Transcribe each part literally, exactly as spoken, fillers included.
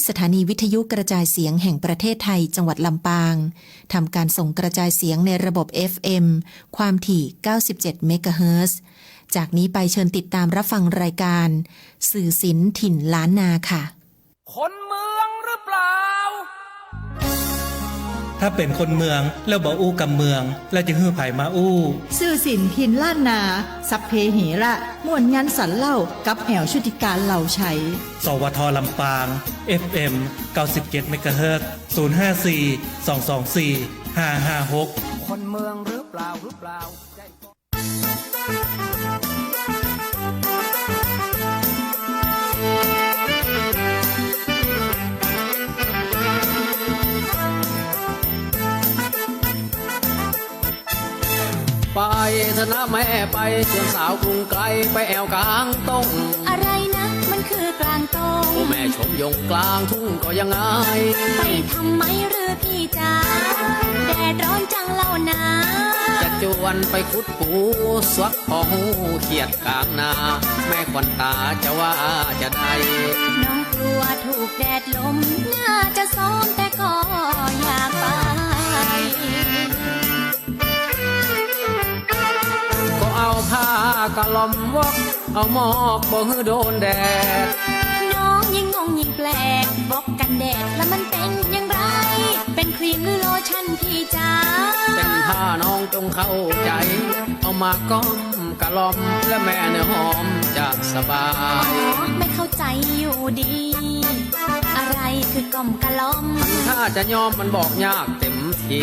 สถานีวิทยุกระจายเสียงแห่งประเทศไทย จังหวัดลำปาง ทำการส่งกระจายเสียงในระบบ เอฟ เอ็ม ความถี่ เก้าสิบเจ็ด เมกะเฮิรตซ์ จากนี้ไปเชิญติดตามรับฟังรายการ สื่อศิลป์ถิ่นล้านนาค่ะ คนเมืองหรือเปล่า ถ้าเป๋นคนเมืองแล้วบ่อู้กำเมือง แล้วจะหื้อใผมาอู้ สื่อศิลป์ถิ่นล้านนา สัพเพเหระ ม่วนงันสันเล่า กับแอ๋วชุติการ เหล่าไชย สวท ลำปาง เอฟ เอ็ม เก้าสิบเจ็ด เมกะเฮิรตซ์ ศูนย์ ห้า สี่ สอง สอง สี่ ห้า ห้า หก คนเมืองหรือเปล่า หรือเปล่า ไปเถอะนะแม่ ไปชวนสาวกรุงไกล ไปแอ่วกลางต้ง อะไรนะ มันคือกลางต้ง โอ้แม่ชมยงกลางทุ่งก็ยังอาย ไปทำไมหรือพี่จ๋า แดดร้อนจังเล่านา จะจวนไปขุดปู สวกพอฮู้เขียดกลางนา แม่ขวัญต๋าจะว่าจะใด น้องกลัวถูกแดดลม น่าจะโทรมแต่ก็อยากไป ก็เอาผ้ากะหล่อมวอก เอาหมอกบ่หื้อโดนแดด น้องยิ่งงงยิ่งแปลก วอกกันแดดแล้วมันเป๋นอย่างไร เป๋นครีมหรือโลชั่นพี่จ๋า เป๋นผ้าน้องจงเข้าใจ๋ เอามาก้อมกะหล่อม และแม่เนื้อหอมจะสบาย อ๋อ ไม่เข้าใจ๋อยู่ดี อะไรคือก้อมกะหล่อม ถ้าจะยอมมันบอกยากเต็มที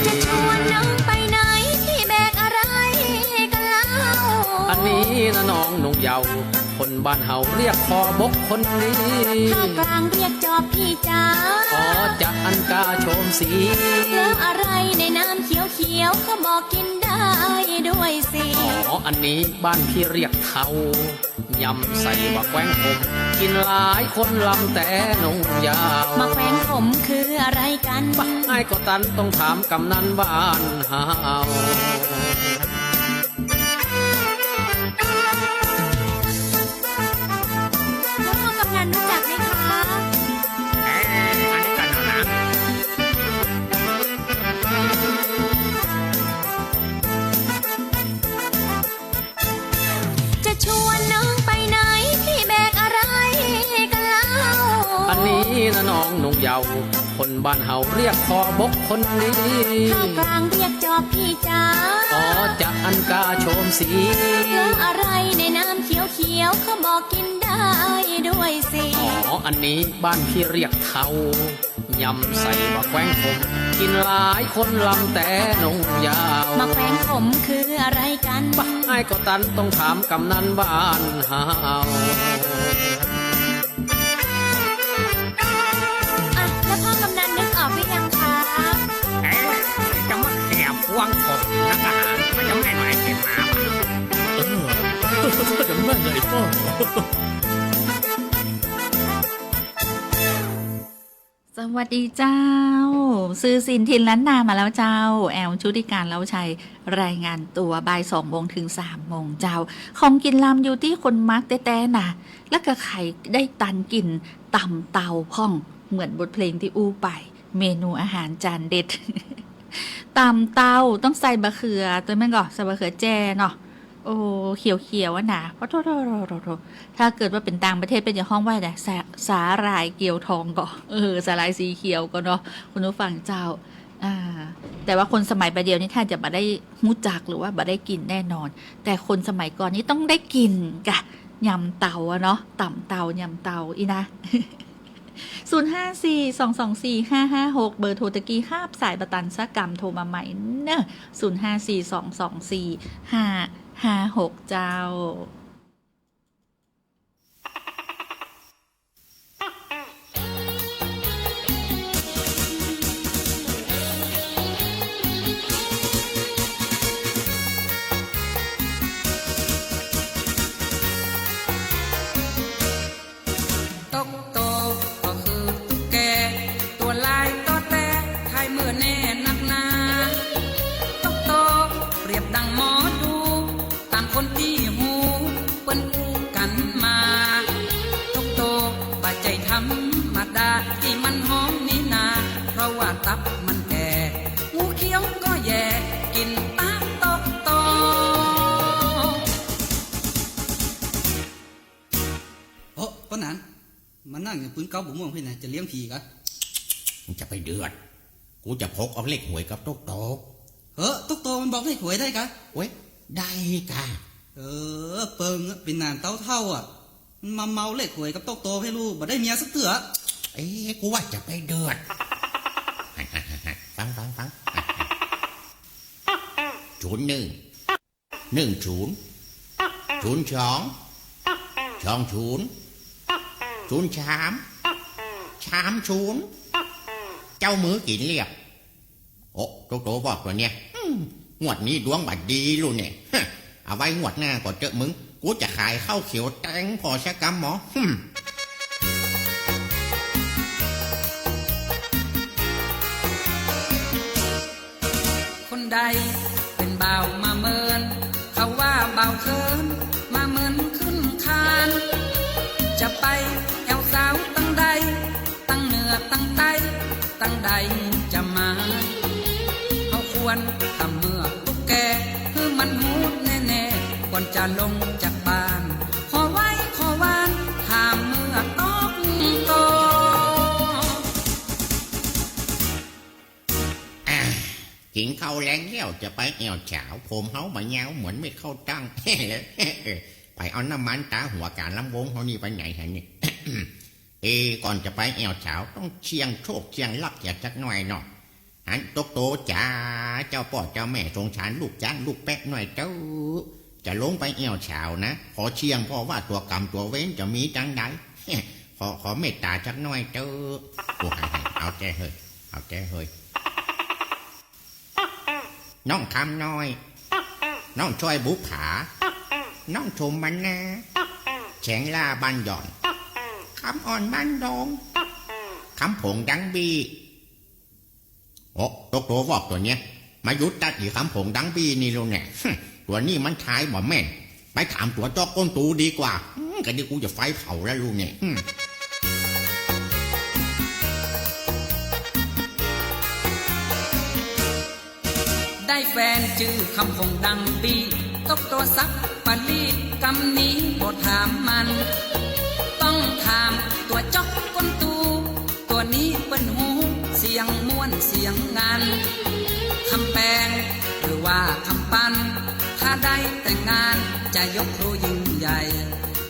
จะชวนน้องไปไหน พี่แบกอะไรกันเล่า อันนี้นะน้องหนุ่มเยาว์ คนบ้านเฮาเรียกขอบกคนนี้ ภาคกลางเรียกจอบพี่จ๋า อ๋อ จะอันกาโฉมสี แล้วอะไรในน้ำเขียวๆ เขาบอกกินได้ด้วยสิ อ๋อ อันนี้บ้านพี่เรียกเทา ยำใส่หมากแข้งขม กิ๋นหลายคนลำแต่หนุ่มยาว หมากแข้งขมคืออะไรกั๋น บ่าอ้ายก็ตันต้องถามกำนันบ้านเฮา แล้วพ่อกำนันรู้จักไหมคะ เอ๊ะ อันนี้กั๋นเหรอนะ จะชวนน้องไปไหน พี่แบกอะไรกันเล่า อันนี้นะน้องหนุ่มเยาว์ คนบ้านเฮาเรียกขอบกคนนี้ ภาคกลางเรียกจอบพี่จ๋า อ๋อ จะอันกาโฉมสี แล้วอะไรในน้ำเขียวๆ เขาบอกกินได้ด้วยสิ อ๋อ อันนี้บ้านพี่เรียกเทา ยำใส่หมากแข้งขม กิ๋นหลายคนลำแต่หนุ่มยาว หมากแข้งขมคืออะไรกั๋น บ่าอ้ายก็ตันต้องถามกำนันบ้านเฮา อ่ะ แล้วพ่อกำนันนึกออกหรือยังคะ เอ๊ะ จะมาเขี่ยพวงผมนักหนา มันจะแม่นไหนเก็บมาบ่า เออ จะแม่นไหนป้อ สวัสดีเจ้า สื่อสินถิ่นล้านนามาแล้วเจ้า แอลชุติการ เล้าชัย รายงานตั๋วบ่ายสองโมงถึงสามโมงเจ้า ของกิ๋นลำอยู่ตี้คนมักแต๊ๆ น่ะ แล้วก็ใผได้ตันกิ๋นต๋ำเตาพ่อง เหมือนบทเพลงตี้อู้ไป เมนูอาหารจานเด็ด ต๋ำเตาต้องใส่บะเขือ ตวยแม่นก่อ ใส่บะเขือแจ้เนาะ โอ้ เขียวๆ อะนะ โอ้โถๆๆๆ ถ้าเกิดว่าเป๋นต่างประเทศเปิ้นจะฮ้องว่าอะไร สา สาหร่ายเกียวทองก่อ เออ สาหร่ายสีเขียวก่อเนาะ คุณผู้ฟังเจ้า อ่า แต่ว่าคนสมัยบ่าเดี่ยวนี้ถ้าจะบ่ได้ฮู้จักหรือว่าบ่ได้กิ๋นแน่นอน แต่คนสมัยก่อนนี่ต้องได้กิ๋นก่ะ ยำเตาอะเนาะ ต๋ำเตา ยำเตา อี้นะ ศูนย์ห้าสี่ สองสองสี่ ห้าห้าหก เบอร์โทรตะกี้ฮับสายบ่ตันสักกำ โทรมาใหม่เนอะ ศูนย์ห้าสี่ สองสองสี่ ห้าห้าหก เจ้า ตุ๊กโตก็คือตุ๊กแก ตั๋วลายต๊อแต๊ ไทยเมินแน่นักหนา ตุ๊กโตเปรียบดังหมอดู ต๋ามคนตี้ฮู้ นั้น มานั่งอย่างปืนเก๊าบ่ม่วงเพ่นนะ จะเลี้ยงผีกะ มึงจะไปเดือด กูจะพกเอาเลขหวยกับตุ๊กโต เฮ้อ ตุ๊กโตมันบอกเลขหวยได้กะ โอ๊ย ได้กะ เออ เปิงอะ เป๋นหนานเต๊าเฒ่าอะ มันมาเมาเลขหวยกับตุ๊กโตเพ่นลูก บ่ได้เมียสักเตื้อ เอ๊ะ กูว่าจะไปเดือด ฟัง ฟัง ฟัง ศูนย์หนึ่ง หนึ่งศูนย์ ศูนย์สอง สองศูนย์ ศูนย์สาม สามศูนย์ เจ้ามือกิ๋นเรียบ โอ้ ตุ๊กโตบอกตั๋วเนี้ย อืม งวดนี้ดวงบ่ดีลูกเนี่ย ฮะ เอาไว้งวดหน้าก่อเต๊อะมึง กูจะขายข้าวเขียวแตงผ่อสักกำหมอ อืม คนใดเป๋นบ่าวมาเมิน เขาว่าบ่าวเคิน มาเมินขึ้นคาน จะไปแอ่วสาวตังใด ตังเหนือตังใต้ ตังใดจะมา เฮาควรทำเมือกตุ๊กแก หื้อมันฮู้แน่ๆ ก่อนจะลงจากบ้าน ขอไหว้ขอวาน ถามเมือกต๊อกโต อ่า กิ๋นข้าวแลงแล้วจะไปแอ่วสาว ผมเฮาบ่ยาวเหมือนเม็ดข้าวตั้ง เออ ไปเอาน้ำมันต๋าหัวก๋านลำวงเฮานี่ไปไหนฮะนี่ เอ ก่อนจะไปแอ่วสาวต้องเสี่ยงโชคเสี่ยงลาภเสียจักหน่อยเนาะ หันตุ๊กโตจ๋า เจ้าป้อเจ้าแม่สงสารลูกจ๊านลูกแป๊ะหน่อยเต๊อะ จะลงไปแอ่วสาวนะ ขอเสี่ยงผ่อว่าตั๋วก๋รรมตั๋วเวรจะมีตังใด ขอ ขอเมตต๋าจักหน่อยเต๊อะ โอ้ หัน หัน เอาแต๊เฮ้ย เอาแต๊เฮ้ย น้องคำน้อย น้องจ้อยบุปผา น้องชมมนา แสงล่าบ้านหย่อน คำอ่อนบ้านดง คำผงดังบี้ โอ้ ตุ๊กโตบอกตั๋วเนี้ย มาหยุดตั๊ดอี๋คำผงดังบี้นี่ลูกเนี่ย ตั๋วนี้มันทายบ่แม่น ไปถามตั๋วจ๊อกก้นตู๋ดีกว่า อืม กะดีกูจะไฟเผาแล้วลูกเนี่ย อืม ได้แฟนจื้อคำผงดังปี้ ตกตั๋วสักปะลี้ กำนี้บ่ถามมัน ต้องถามตั๋วจ๊อกก้นตู๋ ตั๋วนี้เปิ้นฮู้เสียงม่วนเสียงงัน คำแปงหรือว่าคำปัน ถ้าได้แต่งงานจะยกครัวยิ่งใหญ่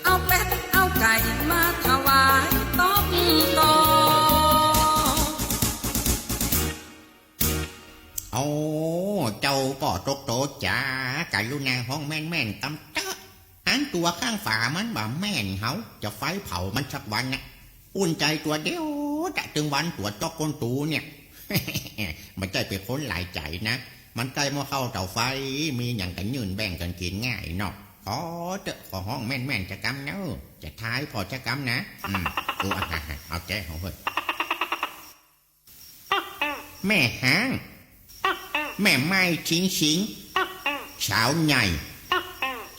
เอาเป็ดเอาไก่มาถวายต๊อกโต โอ้ เจ้าป้อต๊อกโตจ๋า กรุณาฮ้องแม่นๆ กำเต๊อะ อันตั๋วข้างฝามันบ่แม่นเฮา จะไฟเผามันสักวันนะ อุ่นใจ๋ตั๋วเดียวจะตึงวันตั๋วจ๊อกก้นตู๋เนี่ย บ่ใจ้เป๋นคนหลายใจ๋นะ มันใก้หม้อข้าวเต๋าไฟ มีหยังกะยื่นแบ่งกั๋นกิ๋นง่ายเนาะ ขอเต๊อะ ขอฮ้องแม่นๆ จะกำเนาะ จะทายผ่อจะกำนะ อืม โอ้ อ่ะ อ่ะ อ่ะ เอาแต๊เฮ้ย แม่ฮ้าง แม่ไม้ชิงชิง สาวใหญ่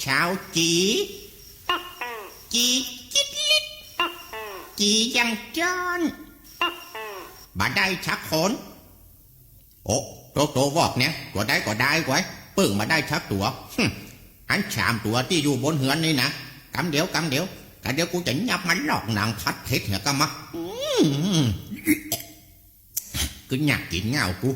สาวจี๋ จี๋จิ๊ดลิด จี๋ยังจ้อน บ่ได้สักคน โอ้ ต๊อกโตบอกเนี่ย ตั๋วใดก็ได้ไว้ย เปิ้งบ่ได้สักตั๋ว หึ อันสามตั๋วตี้อยู่บนเฮือนนี่นะ กำเดียว กำเดียว กำเดียวกูจะยับมันลอกหนังผัดเผ็ดเหียกำมา อืม กึ๊ดยากกึ๊ดง่าวกู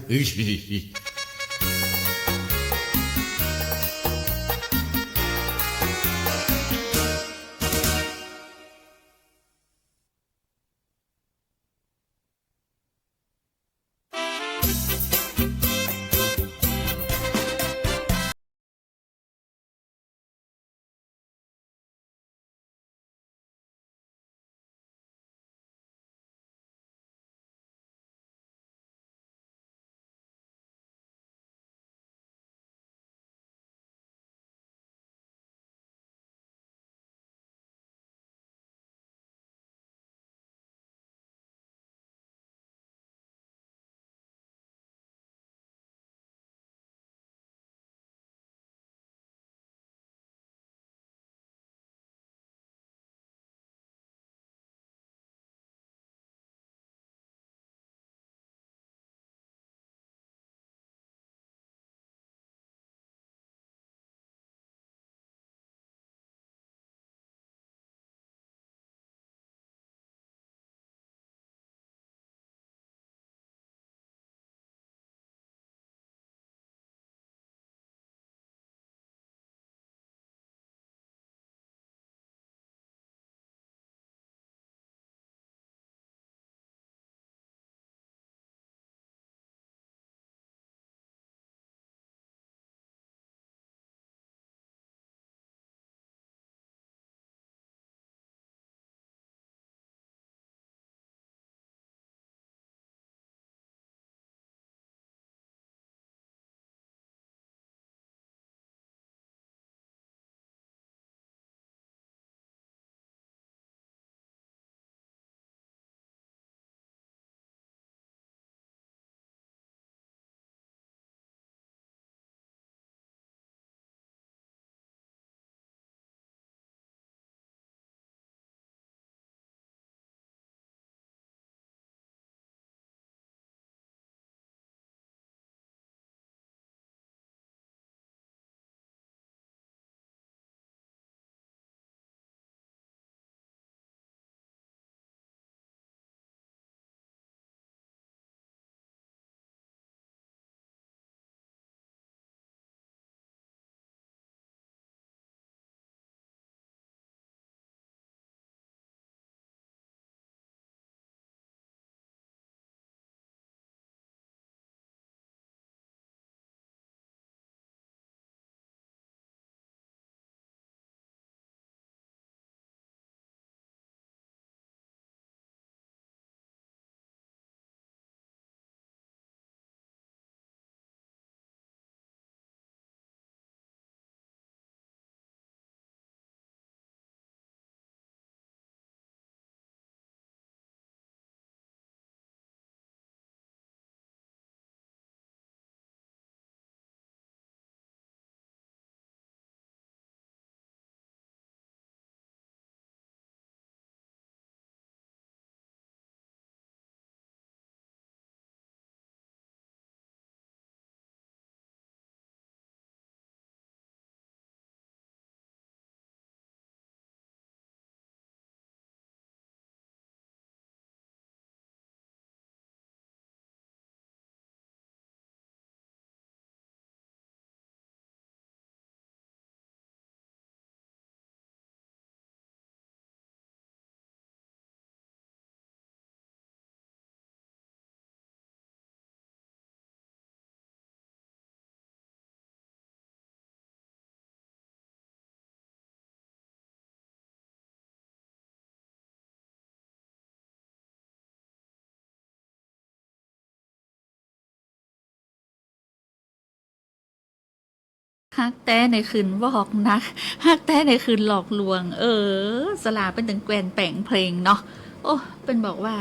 ฮักแต๊ในคืนวอกนัก ฮักแต๊ในคืนหลอกลวง เออ สลาเปิ้นตึงแกว่นแป๋งเพลงเนาะ โอ้ เปิ้นบอกว่า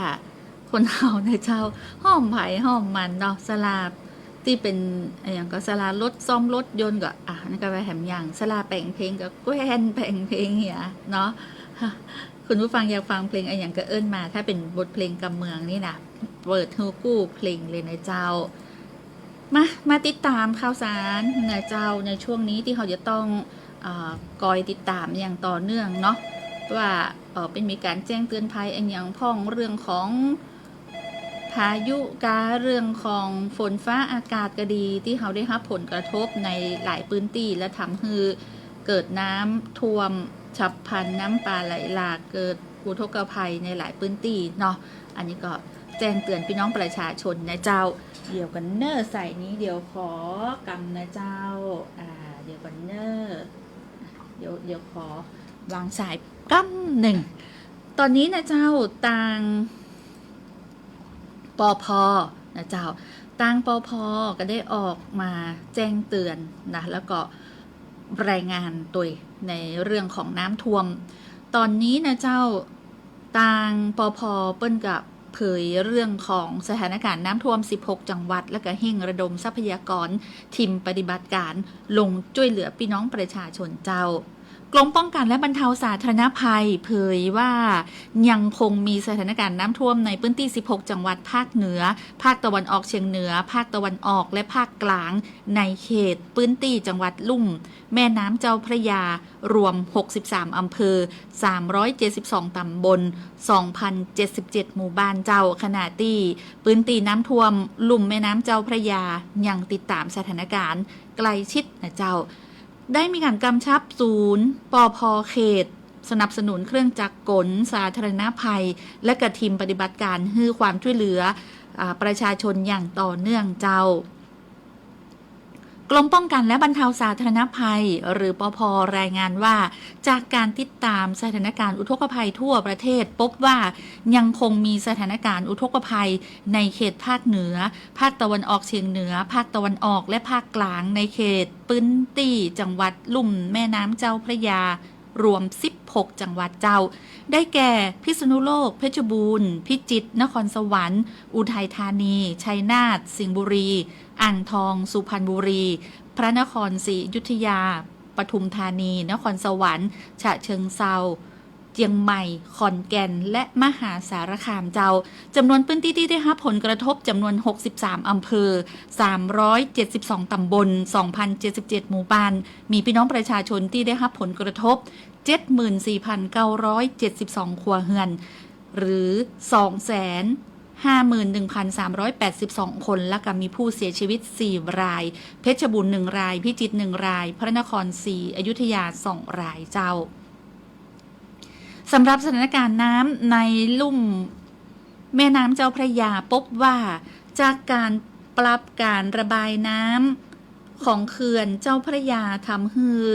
คนเฮาเนี่ยเจ้า ฮ้อมใผฮ้อมมันเนาะ สลาตี้เป๋นอะหยังก็ สลารถ ซ่อมรถยนต์ก็ อ่ะ อันนั้นก็ว่าแหมอย่าง สลาแป๋งเพลงก็แกว่นแป๋งเพลงเหียเนาะ คุณผู้ฟังอยากฟังเพลงอะหยังก็เอิ้นมา ถ้าเป๋นบทเพลงกำเมืองนี่นะ เปิดฮู้กู้เพลงเลยนะเจ้า มา มาติดต๋ามข่าวสารนะเจ้า ในช่วงนี้ตี้เฮาจะต้อง เอ่อ คอยติดต๋ามอย่างต่อเนื่องเนาะ ว่า เอ่อ เปิ้นมีก๋านแจ้งเตือนภัยอะหยังพ่อง เรื่องของพายุกา เรื่องของฝนฟ้าอากาศก็ดี ตี้เฮาได้ฮับผลกระทบในหลายพื้นตี้ และทำหื้อเกิดน้ำท่วมฉับพลัน น้ำป่าไหลหลาก เกิดอุทกภัยในหลายพื้นตี้เนาะ อันนี้ก็แจ้งเตือนพี่น้องประชาชนนะเจ้า เดี๋ยวก่อนเน่อ สายนี้เดี๋ยวขอกำนะเจ้า อ่า เดี๋ยวก่อนเน่อ เดี๋ยว เดี๋ยวขอวางสายกำนึ่ง ต๋อนนี้นะเจ้า ตาง ปภ นะเจ้า ตาง ปภ ก็ได้ออกมาแจ้งเตือนนะ แล้วก็รายงานตวยในเรื่องของน้ำท่วม ต๋อนนี้นะเจ้า ตาง ปภ เปิ้นก็เผยเรื่องของสถานการณ์น้ำท่วมสิบหกจังหวัด แล้วก็เฮ่งระดมทรัพยากรทีมปฏิบัติการลงจ้วยเหลือพี่น้องประชาชนเจ้า กรมป้องกันและบรรเทาสาธารณภัยเผยว่า ยังคงมีสถานการณ์น้ำท่วมในพื้นตี้สิบหกจังหวัดภาคเหนือ ภาคตะวันออกเฉียงเหนือ ภาคตะวันออก และภาคกลาง ในเขตพื้นตี้จังหวัดลุ่มแม่น้ำเจ้าพระยา รวมหกสิบสามอำเภอ สามร้อยเจ็ดสิบสองต๋ำบล สองพันเจ็ดสิบเจ็ดหมู่บ้านเจ้า ขณะตี้พื้นตี้น้ำท่วมลุ่มแม่น้ำเจ้าพระยา ยังติดต๋ามสถานการณ์ใกล้ชิดนะเจ้า ได้มีก๋านกำชับศูนย์ ปภ เขต สนับสนุนเครื่องจักรกลสาธารณภัย และก็ทีมปฏิบัติการหื้อความจ้วยเหลือ อ่า ประชาชนอย่างต่อเนื่องเจ้า กรมป้องกันและบรรเทาสาธารณภัย หรือ ปภ รายงานว่า จากก๋านติดต๋ามสถานการณ์อุทกภัยทั่วประเทศ ปบว่ายังคงมีสถานการณ์อุทกภัยในเขตภาคเหนือ ภาคตะวันออกเฉียงเหนือ ภาคตะวันออก และภาคกลาง ในเขตพื้นตี้จังหวัดลุ่มแม่น้ำเจ้าพระยา รวมสิบหกจังหวัดเจ้า ได้แก่ พิษณุโลก เพชรบูรณ์ พิจิตร นครสวรรค์ อุทัยธานี ชัยนาท สิงห์บุรี อ่างทอง สุพรรณบุรี พระนครศรีอยุธยา ปทุมธานี นครสวรรค์ ฉะเชิงเทรา เจียงใหม่ ขอนแก่น และมหาสารคามเจ้า จ๋ำนวนพื้นตี้ตี้ได้ฮับผลกระทบจ๋ำนวนหกสิบสามอำเภอ สามร้อยเจ็ดสิบสองต๋ำบล สองพันเจ็ดสิบเจ็ดหมู่บ้าน มีพี่น้องประชาชนตี้ได้ฮับผลกระทบ เจ็ดหมื่นสี่พันเก้าร้อยเจ็ดสิบสองครัวเฮือน หรือ สองแสนห้าหมื่นหนึ่งพันสามร้อยแปดสิบสองคน และก็มีผู้เสียชีวิตสี่ราย เพชรบูรณ์หนึ่งราย พิจิตรหนึ่งราย พระนครศรีอยุธยาสองรายเจ้า สำหรับสถานการณ์น้ำในลุ่มแม่น้ำเจ้าพระยา ปบว่าจากก๋านปรับก๋านระบายน้ำของเขื่อนเจ้าพระยา ทำหื้อ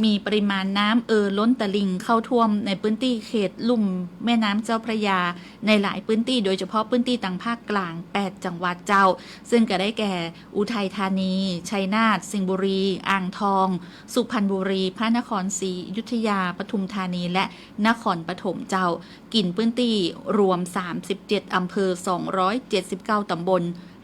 มีปริมาณน้ำเอ่อล้นตลิ่งเข้าท่วมในพื้นตี้เขตลุ่มแม่น้ำเจ้าพระยา ในหลายพื้นตี้ โดยเฉพาะพื้นตี้ตางภาคกลางแปดจังหวัดเจ้า ซึ่งก็ได้แก่ อุทัยธานี ชัยนาท สิงห์บุรี อ่างทอง สุพรรณบุรี พระนครศรีอยุธยา ปทุมธานี และนครปฐมเจ้า กิ๋นพื้นตี้รวมสามสิบเจ็ดอำเภอ สองร้อยเจ็ดสิบเก้าต๋ำบล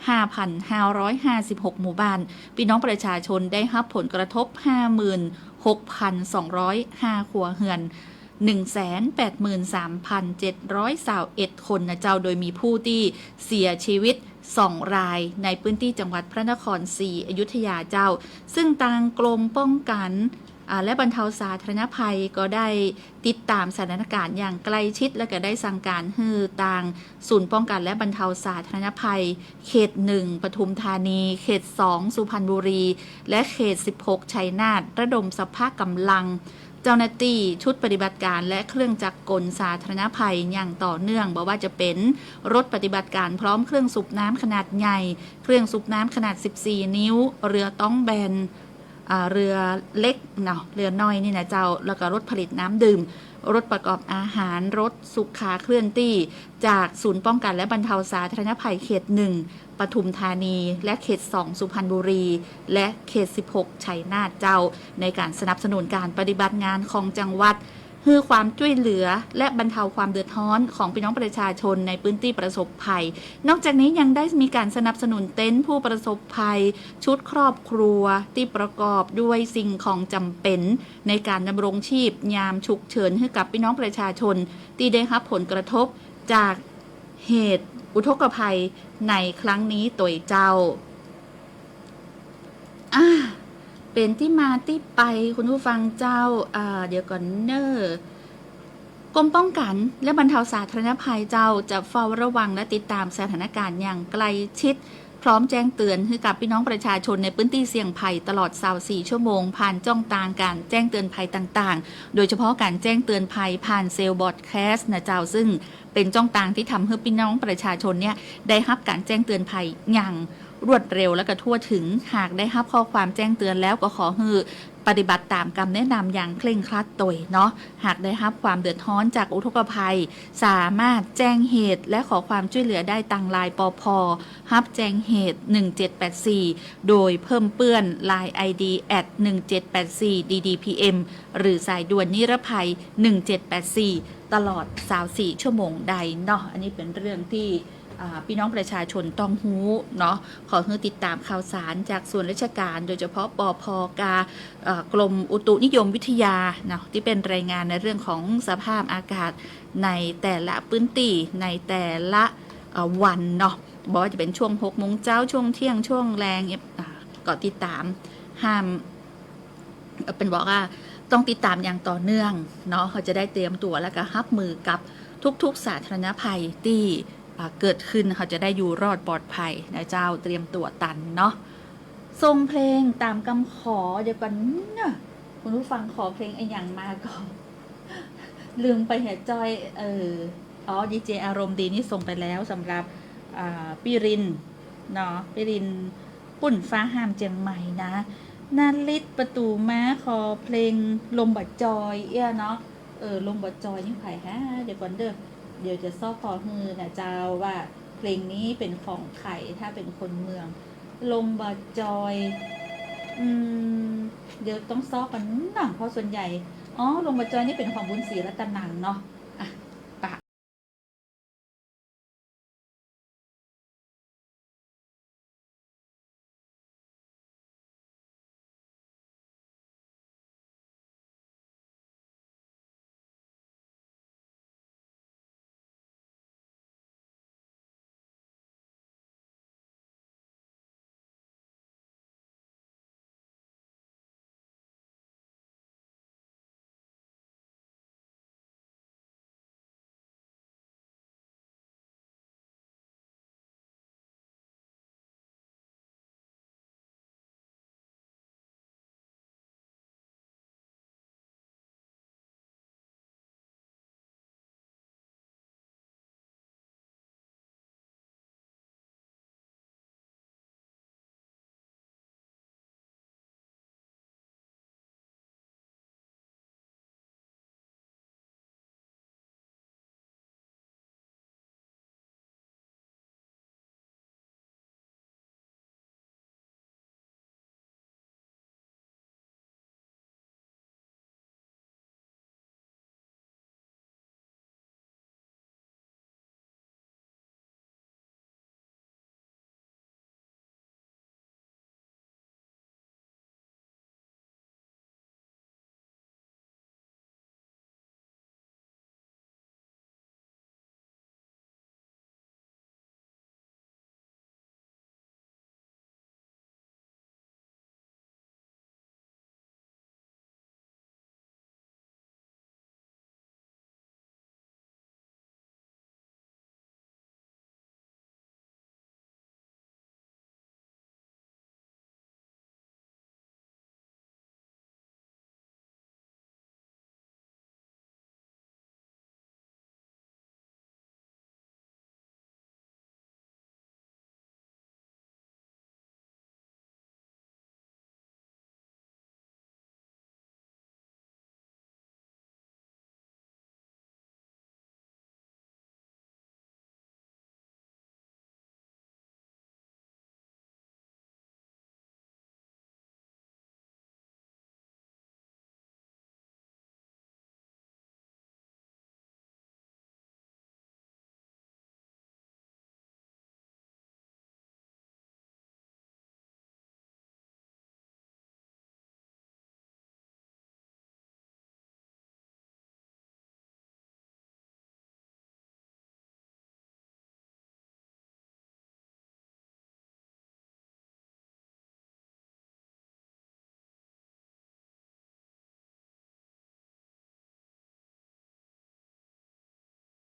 ห้าพันห้าร้อยห้าสิบหกหมู่บ้าน พี่น้องประชาชนได้ฮับผลกระทบห้าหมื่นหกพันสองร้อยห้าครัวเฮือน หนึ่งแสนแปดหมื่นสามพันเจ็ดร้อยซาวเอ็ดคนนะเจ้า โดยมีผู้ตี้เสียชีวิตสองรายในพื้นตี้จังหวัดพระนครศรีอยุธยาเจ้า ซึ่งตางกรมป้องกัน อ่า และบรรเทาสาธารณภัยก็ได้ติดต๋ามสถานการณ์อย่างใกล้ชิด และก็ได้สั่งก๋านหื้อตางศูนย์ป้องกันและบรรเทาสาธารณภัย เขตหนึ่ง ปทุมธานี เขตสอง สุพรรณบุรี และเขตสิบหก ชัยนาท ระดมสรรพกำลัง เจ้าหน้าตี้ชุดปฏิบัติการและเครื่องจักรกลสาธารณภัยอย่างต่อเนื่อง บ่ว่าจะเป๋นรถปฏิบัติการพร้อมเครื่องสูบน้ำขนาดใหญ่ เครื่องสูบน้ำขนาดสิบสี่นิ้ว เรือต๊องแบน อ่า เรือเล็กเนาะ เรือน้อยนี่นะเจ้า แล้วก็รถผลิตน้ำดื่ม รถประกอบอาหาร รถสุขาเคลื่อนตี้ จากศูนย์ป้องกันและบรรเทาสาธารณภัยเขตหนึ่ง ปทุมธานี และเขตสอง สุพรรณบุรี และเขตสิบหก ชัยนาทเจ้า ในการสนับสนุนการปฏิบัติงานของจังหวัด หื้อความจ้วยเหลือ และบรรเทาความเดือดฮ้อนของพี่น้องประชาชนในพื้นตี้ประสบภัย นอกจากนี้ยังได้มีการสนับสนุนเต็นท์ผู้ประสบภัย ชุดครอบครัวตี้ประกอบด้วยสิ่งของจ๋ำเป๋นในการดำรงชีพยามฉุกเฉินหื้อกับพี่น้องประชาชนตี้ได้ฮับผลกระทบจากเหตุอุทกภัยในครั้งนี้โตยเจ้า อ่า เป๋นตี้มาตี้ไป คุณผู้ฟังเจ้า อ่า เดี๋ยวก่อนเน่อ กรมป้องกันและบรรเทาสาธารณภัยเจ้าจะเฝ้าระวังและติดตามสถานการณ์อย่างใกล้ชิด พร้อมแจ้งเตือนหื้อกับพี่น้องประชาชนในพื้นตี้เสี่ยงภัยตลอดซาวสี่ชั่วโมง ผ่านจ้องตางการแจ้งเตือนภัยต่างๆ โดยเฉพาะการแจ้งเตือนภัยผ่านเซลล์บรอดแคสต์นะเจ้า ซึ่งเป๋นจ้องตางตี้ทำหื้อพี่น้องประชาชนเนี่ยได้ฮับการแจ้งเตือนภัยอย่างรวดเร็วและก็ทั่วถึง หากได้ฮับข้อความแจ้งเตือนแล้วก็ขอหื้อ ปฏิบัติต๋ามกำแนะนำอย่างเคร่งครัดโตยเนาะ หากได้ฮับความเดือดฮ้อนจากอุทกภัย สามารถแจ้งเหตุและขอความจ้วยเหลือได้ตางไลน์ ปภ ฮับแจ้งเหตุ หนึ่งเจ็ดแปดสี่ โดยเพิ่มเปื้อนไลน์ ไอดี แอท หนึ่งเจ็ดแปดสี่ ดีดีพีเอ็ม หรือสายด่วนนิรภัย หนึ่งเจ็ดแปดสี่ ตลอดซาวสี่ชั่วโมงได้เนาะ อันนี้เป๋นเรื่องตี้ อ่า พี่น้องประชาชนต้องฮู้เนาะ ขอหื้อติดต๋ามข่าวสารจากส่วนราชการ โดยเฉพาะ ปภ กา เอ่อ กรมอุตุนิยมวิทยาเนาะ ตี้เป๋นรายงานในเรื่องของสภาพอากาศในแต่ละพื้นตี้ ในแต่ละ เอ่อ วันเนาะ บ่ว่าจะเป๋นช่วงหกโมงเจ๊า ช่วงเที่ยง ช่วงแลง อ่า ก็ติดต๋าม ห้าม เอ่อ เป๋นบอกว่าต้องติดต๋ามอย่างต่อเนื่องเนาะ เฮาจะได้เตรียมตั๋วแล้วก็ฮับมือกับทุกๆ สาธารณภัยตี้ อ่า เกิดขึ้น เฮาจะได้อยู่รอดปลอดภัยนะเจ้า เตรียมตั๋วตันเนาะ ส่งเพลงต๋ามกำขอ เดี๋ยวก่อนเน่อ คุณผู้ฟังขอเพลงอะหยังมาก่อ ลืมไปเหียจ้อย เออ อ๋อ ดีเจอารมณ์ดีนี่ส่งไปแล้วสำหรับ อ่า ปี้ริน เนาะ ปี้ริน ปุ้นฟ้าห้ามเจียงใหม่นะ นฤทธิ์ประตูม้าขอเพลงลมบ่จอยเอี้ยเนาะ เออ ลมบ่จอยนี่ใผฮะ เดี๋ยวก่อนเด้อ เดี๋ยวจะซอกขอหื้อนะเจ้าว่าเพลงนี้เป๋นของใผ ถ้าเป๋นคนเมือง ลมบ่จอย อืม เดี๋ยวต้องซอกก่อนหน่อย เพราะส่วนใหญ่ อ๋อ ลมบ่จอยนี่เป๋นของบุญศรีรัตนังเนาะ อ่ะ ปะ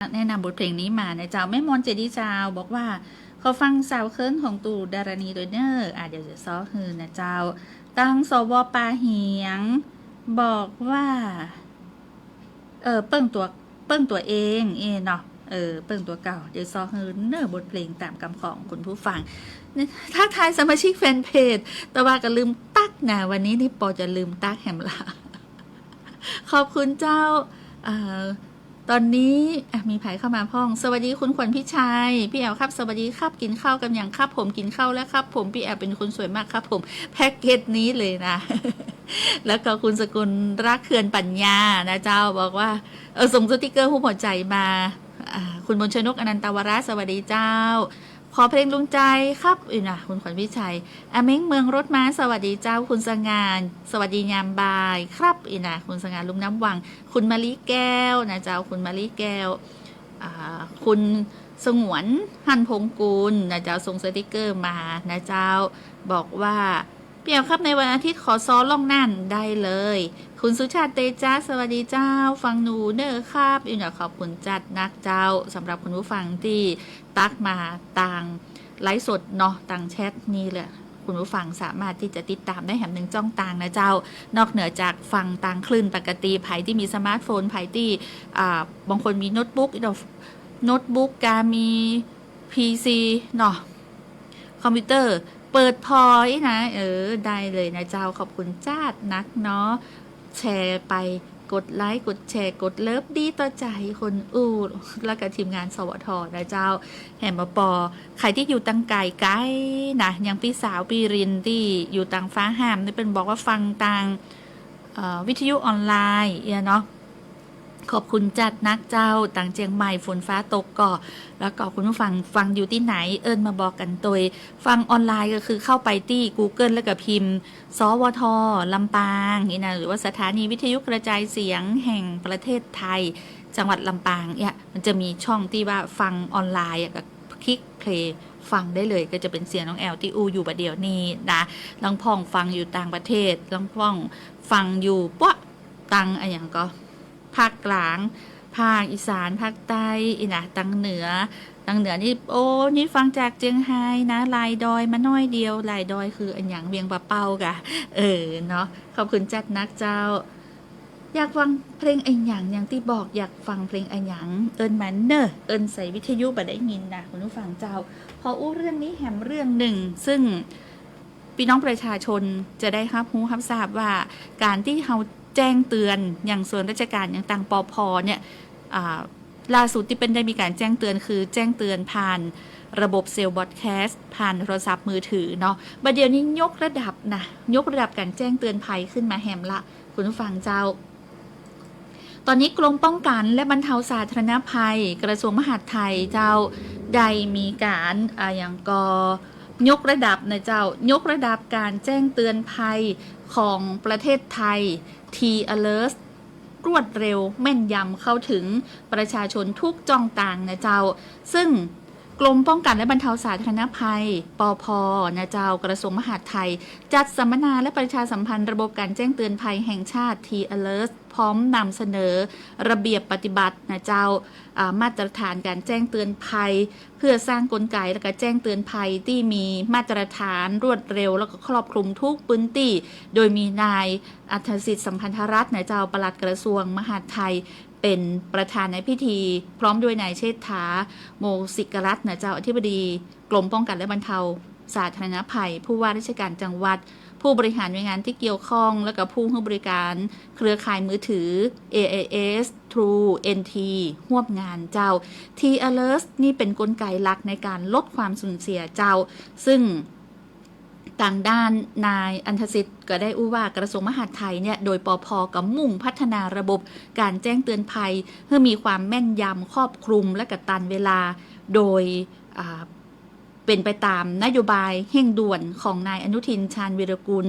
แนะนำบทเพลงนี้มานะเจ้า แม่มนต์เจดีย์เจ้า บอกว่า ขอฟังสาวเคิ้นของตู่ดารณีตวยเน่อ อ่ะ เดี๋ยวจะซ้อหื้อนะเจ้า ตัง สว ป่าเหยียง บอกว่า เออ เปิ้งตั๋ว เปิ้งตั๋วเอง เอเนาะ เออ เปิ้งตั๋วเก่า เดี๋ยวซ้อหื้อเน่อ บทเพลงต๋ามกำขอของคุณผู้ฟัง ทักทายสมาชิกแฟนเพจ แต่ว่าก็ลืมตั๊กนะ วันนี้นี่ปอจะลืมตั๊กแหมละ ขอบคุณเจ้า เอ่อ ต๋อนนี้ อ่ะ มีใผเข้ามาพ่อง สวัสดีคุณขวัญพิชัย พี่แอ๋วครับ สวัสดีครับ กิ๋นข้าวกั๋นยังครับ ผมกิ๋นข้าวแล้วครับ ผม พี่แอ๋วเป๋นคนสวยมากครับ ผม แพ็กเกจนี้เลยนะ แล้วก็คุณสกุลรักเขื่อนปัญญานะเจ้า บอกว่า เออ ส่งสติกเกอร์ฮูปหัวใจ๋มา อ่า คุณมนต์ชนก อนันตวราช สวัสดีเจ้า ขอเพลงดวงใจ๋ครับ อีกนะ คุณขวัญพิชัย อาเม้งเมืองรถม้า สวัสดีเจ้า คุณสง่า สวัสดียามบ่ายครับ อีกนะ คุณสง่า ลุ่มน้ำวัง คุณมะลิแก้วนะเจ้า คุณมะลิแก้ว อ่า คุณสงวน หั่นพงษ์กุลนะเจ้า ส่งสติกเกอร์มานะเจ้า บอกว่า พี่แอ๋วครับ ในวันอาทิตย์ขอซ้อล่องน่านได้เลย คุณสุชาติ เตจ๊ะ สวัสดีเจ้า ฟังหนูเน่อครับ อีกนะ ขอบคุณจัดนักเจ้า สำหรับคุณผู้ฟังตี้ตั๊กมาตางไลฟ์สดเนาะ ตางแชทนี่แหละ คุณผู้ฟังสามารถตี้จะติดต๋ามได้แหมหนึ่งจ้องตางนะเจ้า นอกเหนือจากฟังตางคลื่นปกติ ใผตี้มีสมาร์ทโฟน ใผตี้ อ่า บางคนมีโน้ตบุ๊ก โน้ตบุ๊กกา มีพีซีเนาะ คอมพิวเตอร์ เปิดผ่ออีกนะ เออ ได้เลยนะเจ้า ขอบคุณจัดนักเนาะ แชร์ไป กดไลก์ กดแชร์ กดเลิฟ ดีต่อใจ๋คนอู้ แล้วก็ทีมงาน สวท นะเจ้า แหมปอ ใผตี้อยู่ตังไก๋ๆ นะ อย่างปี้สาวปี้รินตี้อยู่ตังฟ้าห้ามนี่ เปิ้นบอกว่าฟังตาง เอ่อ วิทยุออนไลน์ เอียเนาะ ขอบคุณจัดนักเจ้า ตังเจียงใหม่ฝนฟ้าตกก่อ แล้วก็คุณผู้ฟังฟังอยู่ตี้ไหน เอิ้นมาบอกกั๋นตวย ฟังออนไลน์ก็คือเข้าไปตี้กูเกิลแล้วก็พิมพ์ สวท ลำปาง นี่นะ หรือว่าสถานีวิทยุกระจายเสียงแห่งประเทศไทย จังหวัดลำปางเนี่ย มันจะมีช่องตี้ว่าฟังออนไลน์อะ ก็คลิกเพลย์ฟังได้เลย ก็จะเป๋นเสียงน้องแอ๋วตี้อู้อยู่บ่าเดี่ยวนี้นะ ลางพ่องฟังอยู่ต่างประเทศ ลางพ่องฟังอยู่ปะ ตังอะหยังก็ ภาคกลาง ภาคอีสาน ภาคใต้ อีนะ ตังเหนือ ตังเหนือนี่ โอ้ นี่ฟังจากเจียงไฮ้นะ ลายดอยมาน้อยเดียว ลายดอยคืออะหยัง เวียงป่าเป้ากะ เออ เนาะ ขอบคุณจัดนักเจ้า อยากฟังเพลงอะหยัง อย่างตี้บอก อยากฟังเพลงอะหยัง เอิ้นมาเน่อ เอิ้นใส่วิทยุบ่ได้ยินนะ คุณผู้ฟังเจ้า ขออู้เรื่องนี้แหมเรื่องนึ่ง ซึ่ง ปี้น้องประชาชนจะได้ฮับฮู้ฮับทราบว่า ก๋านตี้เฮาแจ้งเตือน อย่างส่วนราชก๋าน อย่างตาง ปภ เนี่ย อ่า ล่าสุดตี้เปิ้นได้มีก๋านแจ้งเตือน คือแจ้งเตือนผ่านระบบเซลล์บรอดแคสต์ ผ่านโทรศัพท์มือถือเนาะ บ่าเดี่ยวนี้ยกระดับนะ ยกระดับก๋านแจ้งเตือนภัยขึ้นมาแหมละ คุณผู้ฟังเจ้า ต๋อนนี้กรมป้องกันและบรรเทาสาธารณภัย กระทรวงมหาดไทยเจ้า ได้มีก๋าน อะหยังก็ ยกระดับนะเจ้า ยกระดับก๋านแจ้งเตือนภัยของประเทศไทย T Alert รวดเร็ว แม่นยำ เข้าถึงประชาชนทุกจ้องตางนะเจ้า ซึ่งกรมป้องกันและบรรเทาสาธารณภัย ปภ นะเจ้า กระทรวงมหาดไทย จัดสัมมนาและประชาสัมพันธ์ระบบก๋านแจ้งเตือนภัยแห่งชาติ T Alert พร้อมนำเสนอระเบียบปฏิบัตินะเจ้า อ่า มาตรฐานก๋านแจ้งเตือนภัย เพื่อสร้างกลไกและก็แจ้งเตือนภัยตี้มีมาตรฐาน รวดเร็ว แล้วก็ครอบคลุมทุกพื้นตี้ โดยมีนายอัธสิทธิ์ สัมพันธรัตน์นะเจ้า ปลัดกระทรวงมหาดไทย เป๋นประธานในพิธี พร้อมด้วยนายเชษฐา โมสิกรัตน์นะเจ้า อธิบดีกรมป้องกันและบรรเทาสาธารณภัย ผู้ว่าราชการจังหวัด ผู้บริหารหน่วยงานตี้เกี่ยวข้อง และก็ผู้หื้อบริก๋านเครือข่ายมือถือ เอ ไอ เอส True เอ็น ที ฮ่วมงานเจ้า T Alert นี่เป๋นกลไกหลักในก๋านลดความสูญเสียเจ้า ซึ่งตางด้านนายอัธสิทธิ์ก็ได้อู้ว่ากระทรวงมหาดไทยเนี่ย โดย ปภ ก็มุ่งพัฒนาระบบก๋านแจ้งเตือนภัยหื้อมีความแม่นยำ ครอบคลุม และก็ตันเวลา โดย อ่า เป๋นไปต๋ามนโยบายเฮ่งด่วนของนายอนุทิน ชาญวีรกูล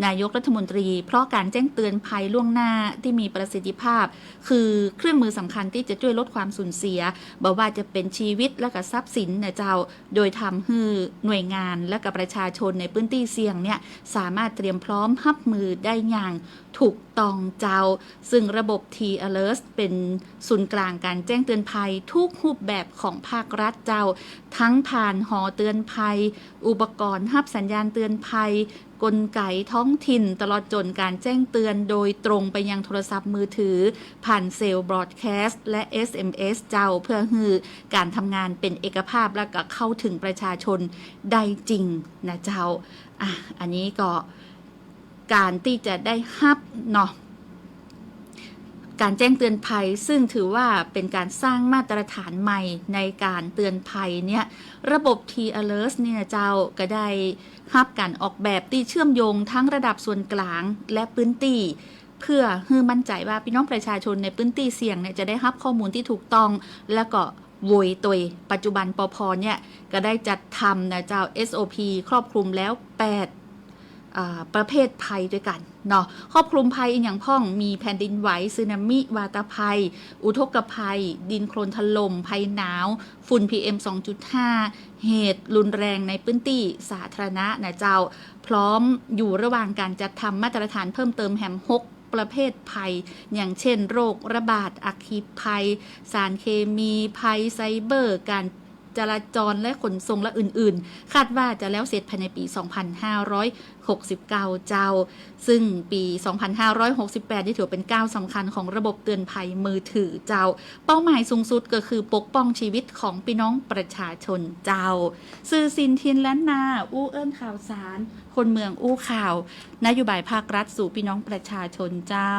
นายกรัฐมนตรี เพราะก๋านแจ้งเตือนภัยล่วงหน้าตี้มีประสิทธิภาพ คือเครื่องมือสำคัญตี้จะจ้วยลดความสูญเสีย บ่ว่าจะเป๋นชีวิตและก็ทรัพย์สินนะเจ้า โดยทำหื้อหน่วยงานและก็ประชาชนในพื้นตี้เสี่ยงเนี่ย สามารถเตรียมพร้อมฮับมือได้อย่างถูก ต้องเจ้า ซึ่งระบบ T Alert เป๋นศูนย์กลางก๋านแจ้งเตือนภัยกู้รูปแบบของภาครัฐเจ้า ตึงผ่านหอเตือนภัย อุปกรณ์ฮับสัญญาณเตือนภัย กลไกท้องถิ่น ตลอดจ๋นก๋านแจ้งเตือนโดยตรงไปยังโทรศัพท์มือถือ ผ่านเซลล์บรอดแคสต์ และ เอสเอ็มเอส เจ้า เปื้อหื้อก๋านทำงานเป๋นเอกภาพ และก็เข้าเถิงประชาชนได้จริงนะเจ้า อ่ะ อันนี้ก็ ก๋านตี้จะได้ฮับเนาะ ก๋านแจ้งเตือนภัย ซึ่งถือว่าเป๋นก๋านสร้างมาตรฐานใหม่ในก๋านเตือนภัยเนี่ย ระบบ T Alert เนี่ยเจ้า ก็ได้ฮับก๋านออกแบบตี้เชื่อมโยงตึงระดับส่วนกลางและพื้นตี้ เปื้อหื้อมั่นใจ๋ว่าปี้น้องประชาชนในพื้นตี้เสี่ยงเนี่ยจะได้ฮับข้อมูลตี้ถูกต้อง และก็โวยโตย ปัจจุบัน ปภ เนี่ย ก็ได้จัดทำนะเจ้า เอสโอพี ครอบคลุมแล้วแปด อ่า ประเภทภัยตวยกั๋นเนาะ ครอบคลุมภัยอะหยังพ่อง มีแผ่นดินไหว สึนามิ วาตภัย อุทกภัย ดินโคลนถล่ม ภัยหนาว ฝุ่น พีเอ็ม สองจุดห้า เหตุรุนแรงในพื้นตี้สาธารณะนะเจ้า พร้อมอยู่ระหว่างก๋านจัดทำมาตรฐานเพิ่มเติมแหมหกประเภทภัย อย่างเช่น โรคระบาด อัคคีภัย สารเคมี ภัยไซเบอร์ ก๋าน จราจรและขนส่งและอื่นๆ คาดว่าจะแล้วเสร็จภายในปี๋ สองพันห้าร้อยหกสิบเก้า เจ้า ซึ่งปี๋ สองพันห้าร้อยหกสิบแปด นี่ถือว่าเป๋นก้าวสำคัญของระบบเตือนภัยมือถือเจ้า เป้าหมายสูงสุดก็คือปกป้องชีวิตของปี้น้องประชาชนเจ้า สื่อสินถิ่นล้านนา อู้เอิ้นข่าวสาร คนเมืองอู้ข่าว นโยบายภาครัฐสู่ปี้น้องประชาชนเจ้า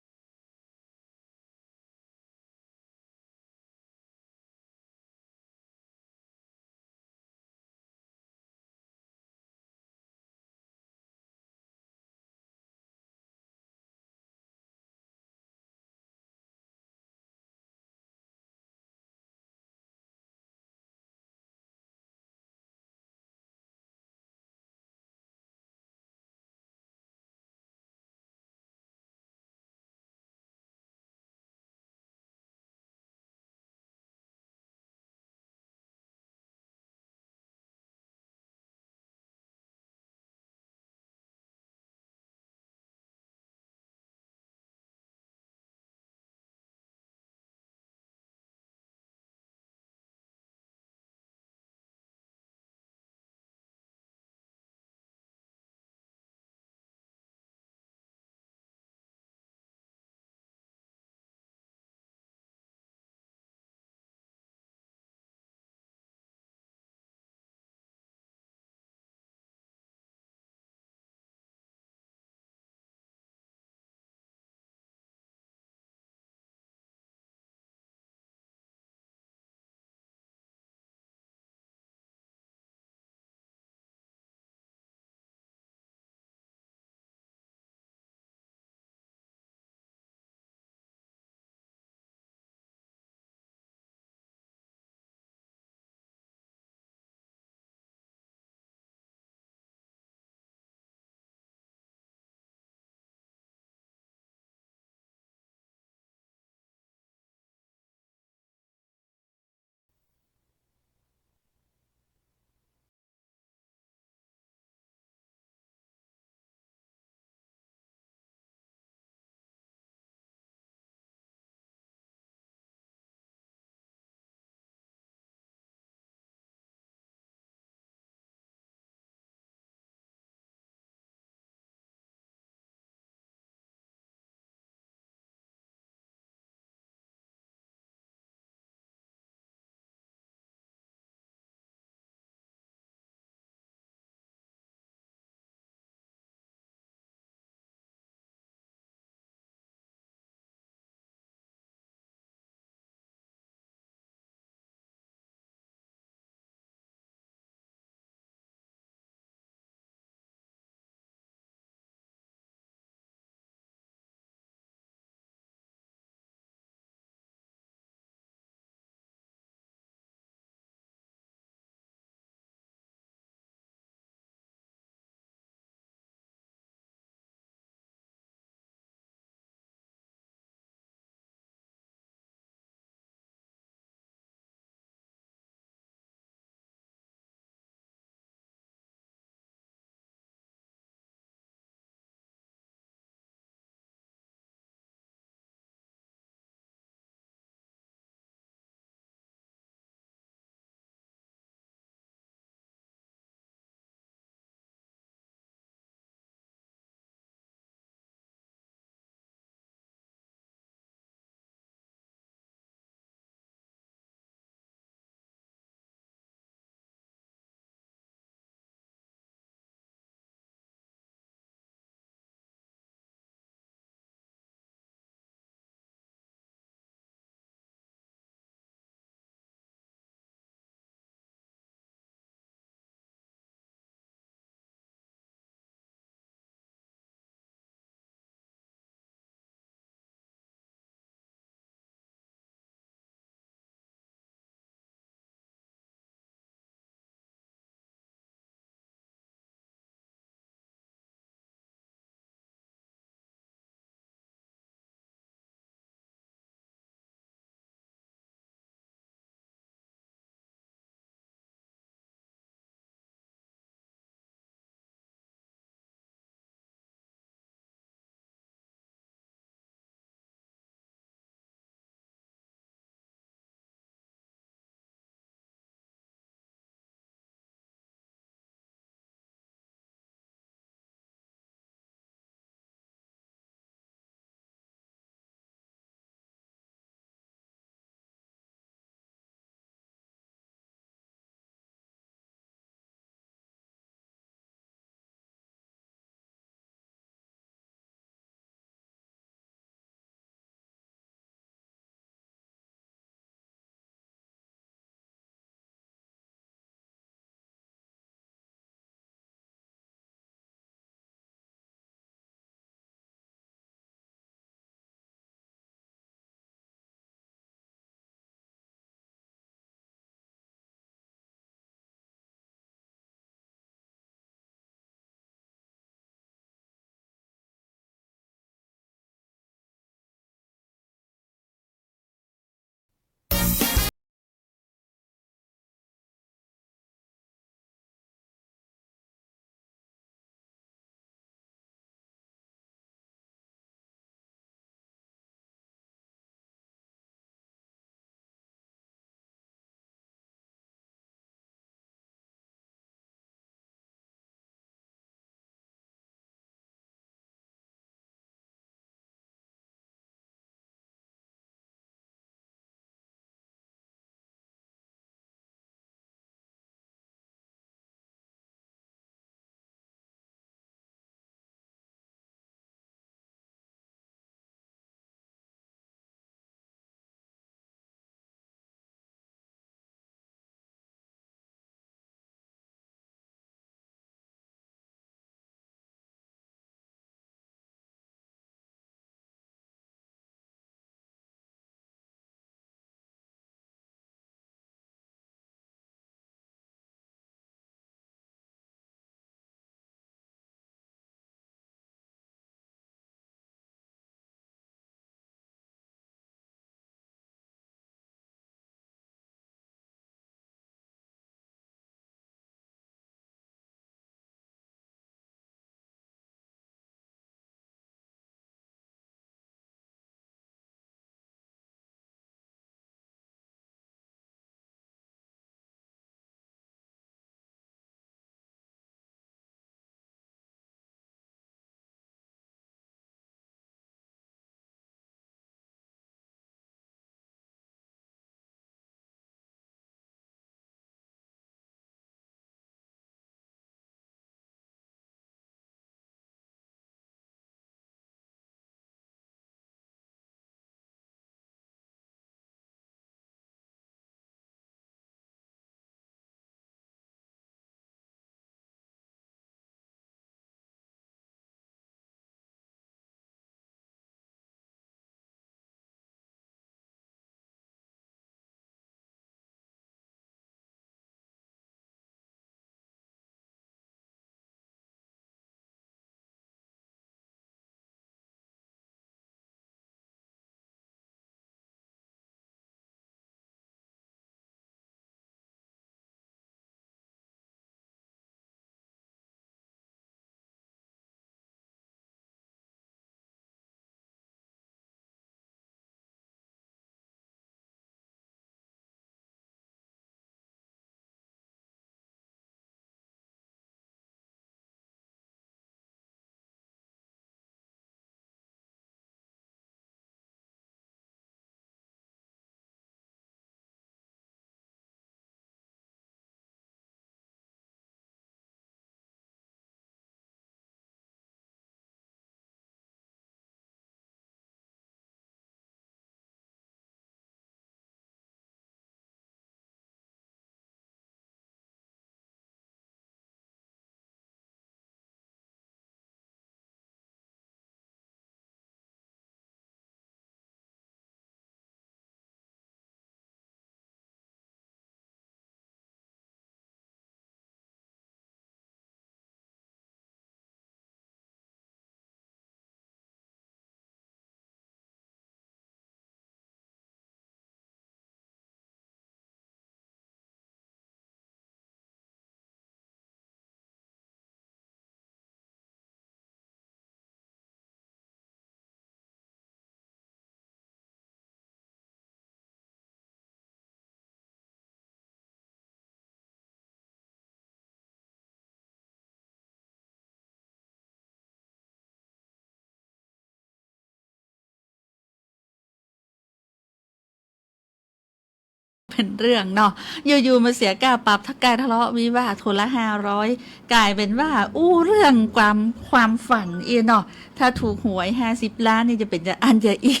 เป๋นเรื่องเนาะ อยู่ๆ มาเสียก้าปรับ ถ้าก้าทะเลาะวิวาทคนละห้าร้อย ก๋ายเป๋นว่าอู้เรื่องความ ความฝันอี้เนาะ ถ้าถูกหวยห้าสิบล้านนี่จะเป๋นจะอั้นจะอี้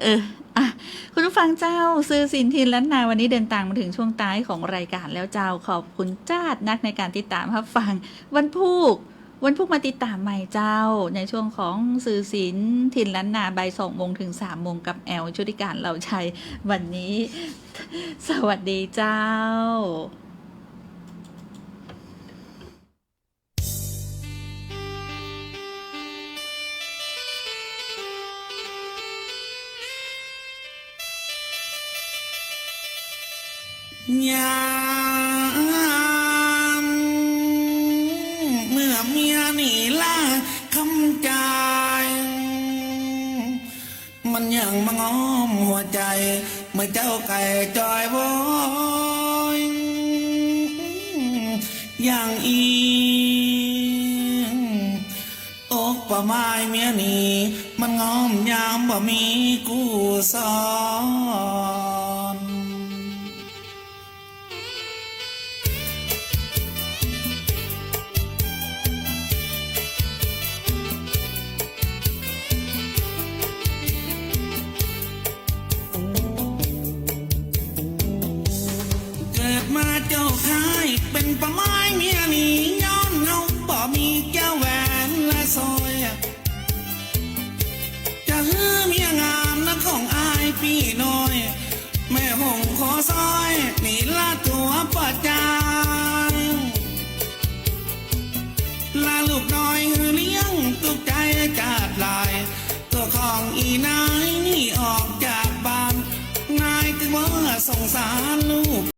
เออ อ่ะ คุณผู้ฟังเจ้า สื่อศิลป์ถิ่นล้านนาวันนี้เดินตางมาเถิงช่วงต๊ายของรายก๋านแล้วเจ้า ขอบคุณจ๊าดนักในก๋านติดต๋ามฮับฟัง วันพูก วันพูกมาติดต๋ามใหม่เจ้า ในช่วงของสื่อศิลป์ถิ่นล้านนา บ่ายสองโมงเถิงสามโมงกับแอล ชุติการ เหล่าชัย วันนี้ สวัสดีเจ้า ยามเมื่อเมียนี่ลาคำจาย มันยังมาง้อมหัวใจ๋ เมื่อเจ้าไก่จอยโวย อย่างอี้ อกป้อหมายเมียนี่ มันงอมยามบ่มีกู้สอน เกิดมาเจ้าข้ายเป๋นป้อหมายเมียนี่